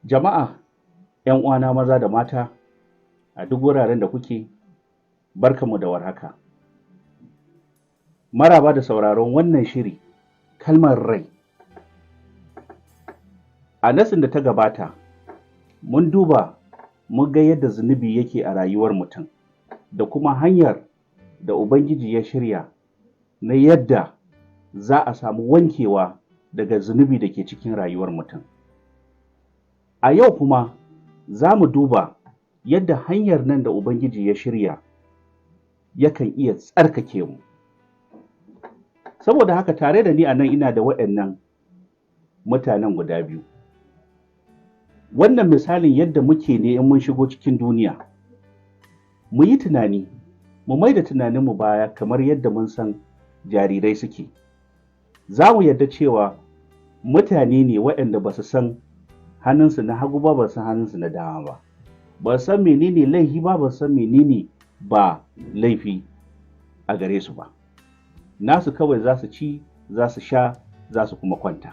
Jama'a, ‘yan uwana maza da mata, a duk wuraren da kuke, barkanmu da warhaka. Maraba da sauraron wannan shiri, Kalmar Rai. A nasin da ta gabata, mun duba mun ga yadda zunubi yake a rayuwar mutum, da kuma hanyar da Ubangiji ya shirya na yadda za a samu wankewa daga zunubi da ke cikin rayuwar mutum. A yau kuma za mu duba yadda hanyar nan da Ubangiji ya shirya yakan iya tsarkake mu. Saboda haka, tare da ni a nan ina da waɗannan mutanen guda biyu. Wannan misalin yadda muke ne in mun shigo cikin duniya. Mu yi tunani, mu mai da tunaninmu baya kamar yadda mun san jarirai suke. Za mu yarda cewa mutane ne waɗanda ba su san hannunsu na hagu ba, ba su san hannunsu na dama ba. Ba su san menene laifi ba, ba su san menene ba laifi a gare su ba. Nasu kawai za su ci, za su sha, za su kuma kwanta.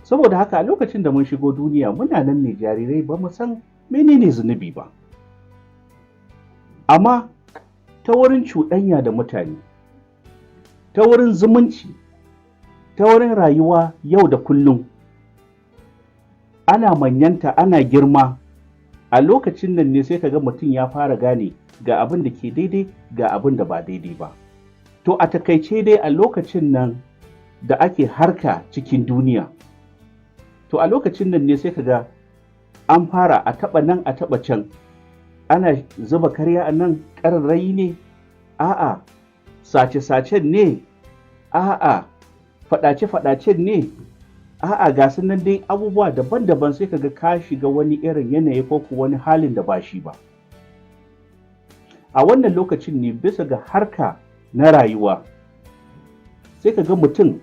Saboda haka, a lokacin da mun shigo duniya, muna nan ne jarirai, ba mu san menene zunubi ba. Amma ta wurin cuɗanya da mutane, ta wurin zumunci, ta wurin rayuwa yau da kullum, ana manyanta, ana girma, a lokacin nan ne sai ka ga mutum ya fara gane ga abin da ke daidai, ga abin da ba daidai ba. To, a takaice dai, a lokacin nan da ake harka cikin duniya, to a lokacin nan ne sai ka ga an fara a taɓa nan, a taɓa can, ana zuba karya a nan, ƙararrayi ne, a'a, sace-sacen ne, a'a, faɗace-faɗacen ne, a'a, ga su nan dai abubuwa daban-daban. Sai ka ga ka shiga wani irin yanayi ko wani halin da ba shi ba. A wannan lokacin ne, bisa ga harka na rayuwa, sai ka ga mutum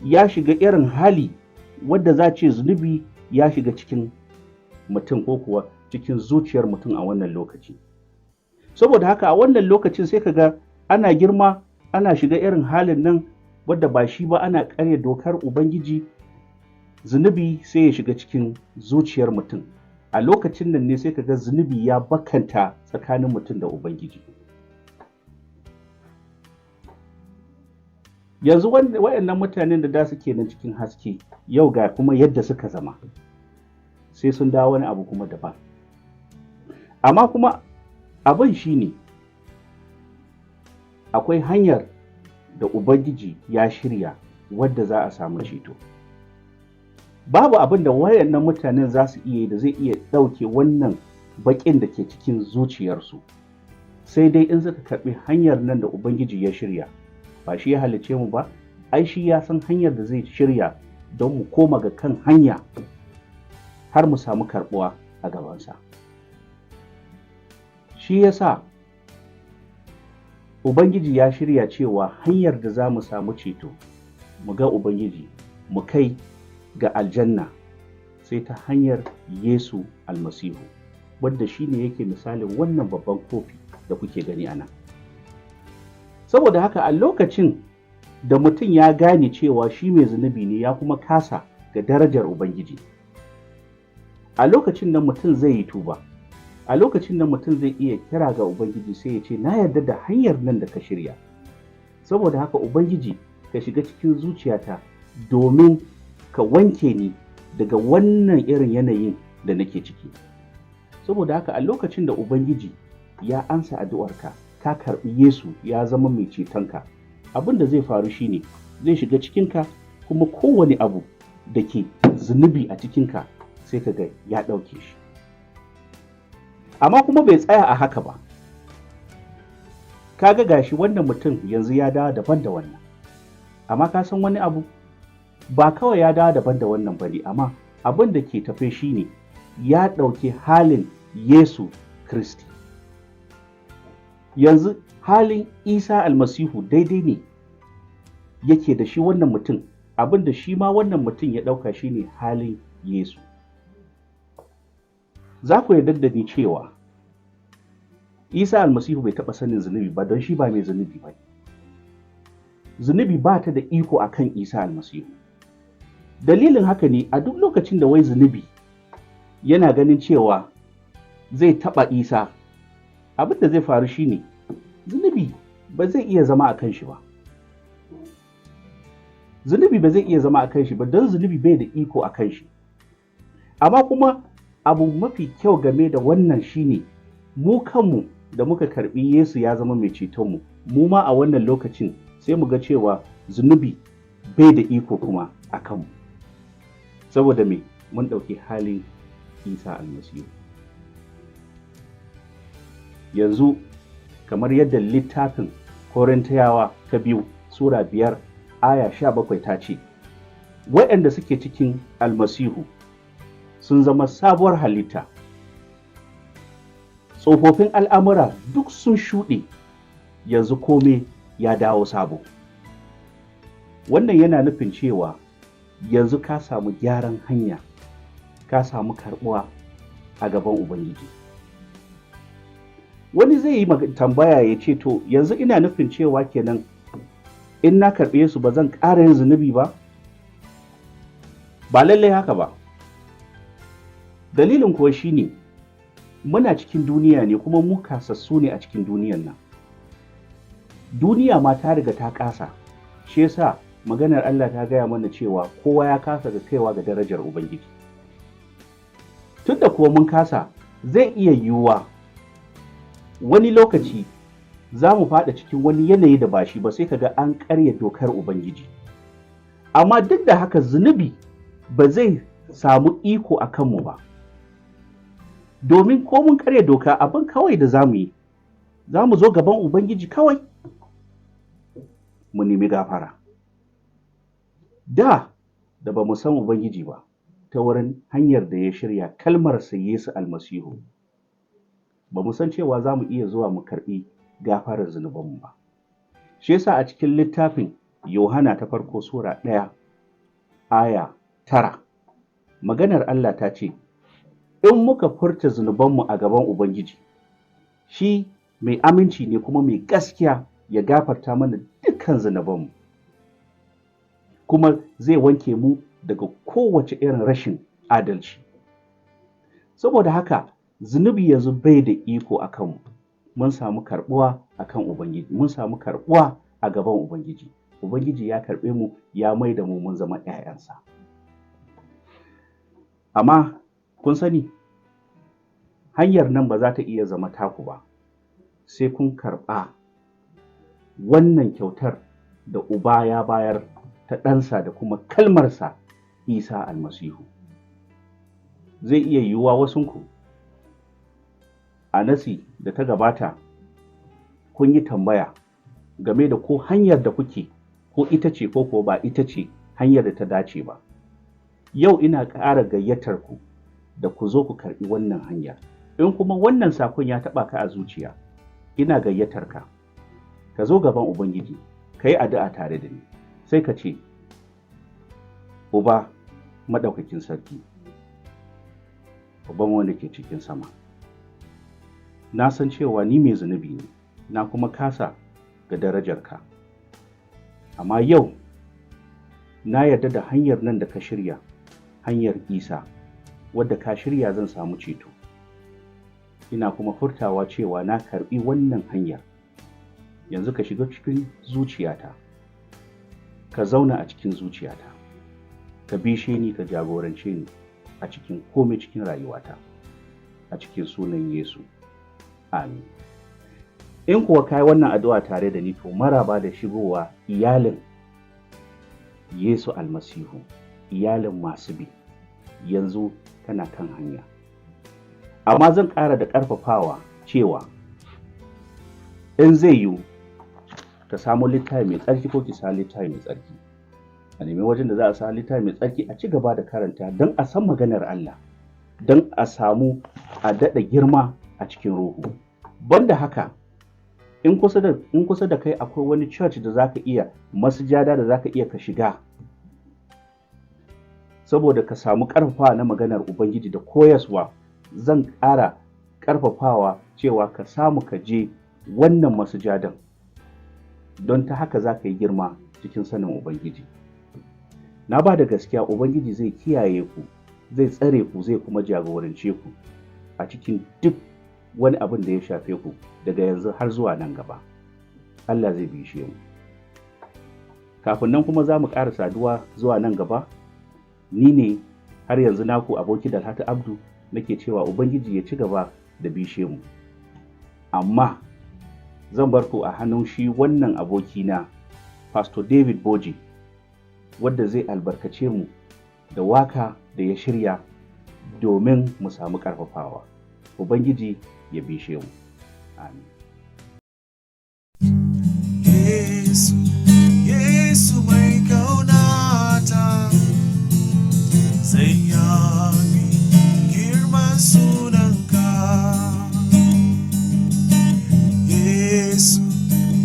ya shiga irin hali wadda za ce zunubi ya shiga cikin mutum ko kuwa cikin zuciyar mutum a wannan lokaci. Saboda haka, a wannan lokacin sai ka ga ana girma, ana shiga irin halin nan wadda ba shi ba, ana karya dokar Ubangiji, zunubi sai ya shiga cikin zuciyar mutum. A lokacin nan ne sai ka ga zunubi ya bakanta tsakanin mutum da Ubangiji. Yanzu waɗannan mutanen da suke nan cikin haske, yau ga kuma yadda suka zama, sai sun dawo wani abu kuma daban. Amma kuma abin shi ne, akwai hanyar da Ubangiji ya shirya wadda za a samu ceto. Babu abin da wayannan mutanen za su iya da zai iya ɗauke wannan baƙin da ke cikin zuciyarsu, sai dai in suka karɓi hanyar nan da Ubangiji ya shirya. Ba shi ya halicce mu ba? Ai shi ya san hanyar da zai shirya don mu koma ga kan hanya har mu samu karɓuwa a gabansa. Shi ya sa Ubangiji ya shirya cewa hanyar da za mu samu ceto, mu ga Ubangiji, mu kai ga aljanna, sai ta hanyar Yesu Almasihu, wadda shi ne yake misalin wannan babban kofi da kuke gani a nan. Saboda haka, a lokacin da mutum ya gane cewa shi mai zunubi ne, ya kuma kasa ga darajar Ubangiji, a lokacin nan mutum zai yi tuba. A lokacin nan mutum zai iya kira ga Ubangiji, sai ya ce, "Na yarda da hanyar nan da ka shirya. Saboda haka, Ubangiji, ka shiga cikin zuciyata domin ka wanke ni daga wannan irin yanayin da nake ciki." Saboda haka, a lokacin da Ubangiji ya ansa addu'arka, ka karɓi Yesu ya zama mai cetonka, abin da zai faru shine zai shiga cikinka, kuma kowane abu da ke zunubi a cikinka sai ka ga ya ɗauke shi. Amma kuma bai tsaya a haka ba. Kaga gashi wannan mutum yanzu ya dawo daban da wannan. Amma ka san wani abu? Ba kawai ya dawo daban da wannan ba ne, amma abin da ke tafe shine ya ɗauki halin Yesu Kristi. Yanzu halin Isa Almasihu daidai ne yake da shi wannan mutum. Abin da shi ma wannan mutum ya ɗauka shine halin Yesu. Za ku yarda da ni cewa Isa Almasihu bai taɓa sanin zunubi ba, don shi ba mai zunubi ba. Zunubi ba ta da iko a kan Isa Almasihu. Dalilin haka ne, a duk lokacin da wai zunubi yana ganin cewa zai taɓa Isa, abin da zai faru shine zunubi ba zai iya zama a kan shi ba. Zunubi ba zai iya zama a kan shi ba, don zunubi bai da iko a kan shi. Amma kuma abu mafi kyau game da wannan shine mu kanmu da muka karbi Yesu ya zama mai cetonmu, mu ma a wannan lokacin sai mu ga cewa zunubi bai da iko kuma a kanmu, saboda me? Mun ɗauki halin Isa Almasihu. Yanzu, kamar yadda littafin Korintiyawa ta 2 sura 5 aya 17 ta ce, waɗanda suke cikin Almasihu sun zama sabuwar halitta, tsofaffin al'amura duk sun shuɗe, yanzu kome ya dawo sabo. Wannan yana nufin cewa yanzu ka samu gyaran hanya, ka samu karɓuwa a gaban Ubangiji. Wani zai yi tambaya ya ce, "To, yanzu ina nufin cewa kenan in na karɓe su ba zan ƙara yin zunubi ba?" Ba lallai haka ba. Dalilin kuwa shine muna cikin duniya ne, kuma mu kasassu ne a cikin duniyan nan. Duniya ma ta riga ta kasa, shi yasa maganar Allah ta gaya mana cewa kowa ya kasa ga kaiwa ga darajar Ubangiji. Tunda kuwa mun kasa, zai iya yiwuwa wani lokaci za mu faɗa cikin wani yanayi da ba shi ba, sai kaga an karya dokar Ubangiji. Amma duk da haka, zunubi ba zai samu iko a kanmu ba, domin ko mun karya doka, abin kawai da za mu yi, za mu zo gaban Ubangiji kawai mu nemi gafara. Da ba mu san Ubangiji ba ta wurin hanyar da ya shirya, kalmarsa Yesu Almasihu, ba mu san cewa za mu iya zuwa mu karbi gafarar zunubanmu ba. Shi yasa a cikin littafin Yohana ta farko sura 1 aya 9, maganar Allah ta ce, in muka furta zunubanmu a gaban Ubangiji, shi mai aminci ne kuma mai gaskiya ya gafarta mana dukkan zunubanmu, kuma zai wanke mu daga kowace irin rashin adalci. Saboda haka zunubi yanzu bai da iko a kanmu. Mun samu karbuwa a kan Ubangiji, mun samu karbuwa a gaban Ubangiji. Ubangiji ya karɓe mu, ya mai da mu mun zama ‘ya'yansa. Amma kun sani, hanyar nan ba za ta iya zama taku ba sai kun karɓa wannan kyautar da Uba ya bayar ta ɗansa da kuma kalmarsa Isa Almasihu. Zai iya yiwuwa wasunku a nasi da ta gabata kun yi tambaya game da ko hanyar da kuke ko ita ce ko ko ba ita ce hanyar da ta dace ba. Yau ina ƙara gayyatar ku da ku zo ku karɓi wannan hanyar. In kuma wannan sakon ya taɓa ka a zuciya, ina gayyatar ka ka zo gaban Ubangiji, ka yi addu'a tare da ni. Sai ka ce, "Uba Maɗaukakin Sarki, Uban wanda ke cikin sama, na san cewa ni mai zunubi ne, na kuma kasa ga darajarka. Amma yau na yarda da hanyar nan da ka shirya, hanyar Isa, wadda ka shirya zan samu ceto. Ina kuma furtawa cewa na karbi wannan hanyar. Yanzu ka shiga cikin zuciyata, ka zauna a cikin zuciyata, ka bishe ni, ka jagorance ni a cikin komai cikin rayuwata, a cikin sunan Yesu. Amin." In kuwa kai wannan addu'a tare da ni, to maraba da shigowa iyalin Yesu Almasihu, iyalin masu bi. Yanzu kana kan hanya. Amma zan ƙara da ƙarfafawa cewa in zai yiwu ka samu littafi mai tsarki ko ki sa littafi mai tsarki, a nemi wajen da za a sa littafi mai tsarki, a ci gaba da karanta don a san maganar Allah, don a samu a daɗa girma a cikin ruhu. Banda haka, in kusa da kai akwai wani church da zaka iya, masujada da zaka iya ka shiga saboda ka samu ƙarfafawa na maganar Ubangiji da koyaswa, zan ƙara ƙarfafawa cewa ka samu ka je wannan masujadan, don ta haka za ka yi girma cikin sanin Ubangiji. Na ba da gaskiya Ubangiji zai kiyaye ku. Zai tsare ku, zai kuma jagorance ku a cikin duk wani abin da ya shafe ku daga yanzu har zuwa nan gaba. Allah zai bishe mu. Kafin nan kuma za mu ƙara saduwa zuwa nan gaba, ni ne har yanzu naku aboki Dalhatu Abdu nake cewa Ubangiji ya ci gaba da bishe mu. Amma zan bar ku a hannun shi wannan abokina, Pastor David Boji, wadda zai albarkace mu da waka da ya shirya domin mu samu ƙarfafawa. Ubangiji ya bishe mu. Amin. Yesu, Yesu mai kaunata, zan yabi girman sunanka. Yesu,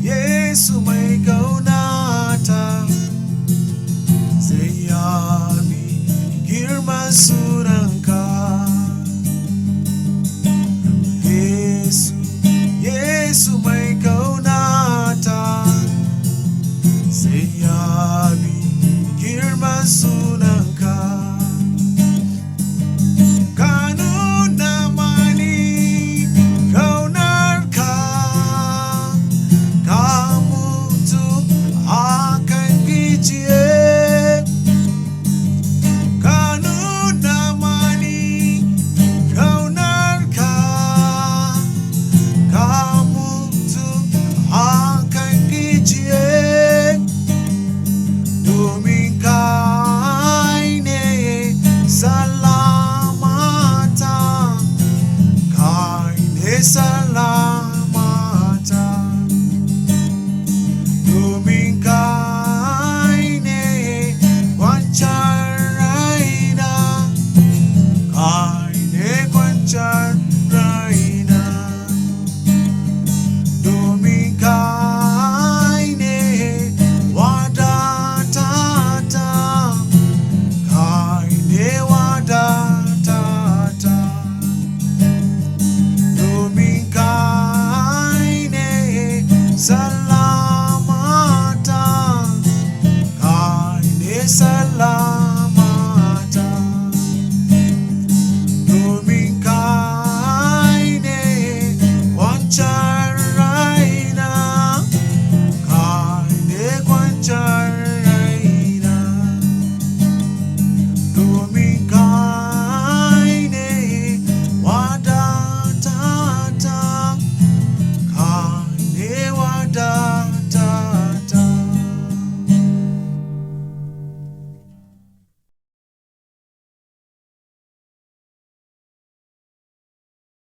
Yesu mai kaunata, zan yabi girman sunanka. Yesu, Yesu mai kaunata, zan yabi girman sunanka. Ka nuna mani kaunarka, ka mutu a kan gicciye. Ka nuna mani kaunarka, ka mutu a kan gicciye. Domin kai ne salamata, kai ne salamata. Domin kai ne kwanciyar raina, kai ne kwanciyar raina. Domin kai ne wadatata, kai ne wadatata. Domin kai ne salamata, kai ne.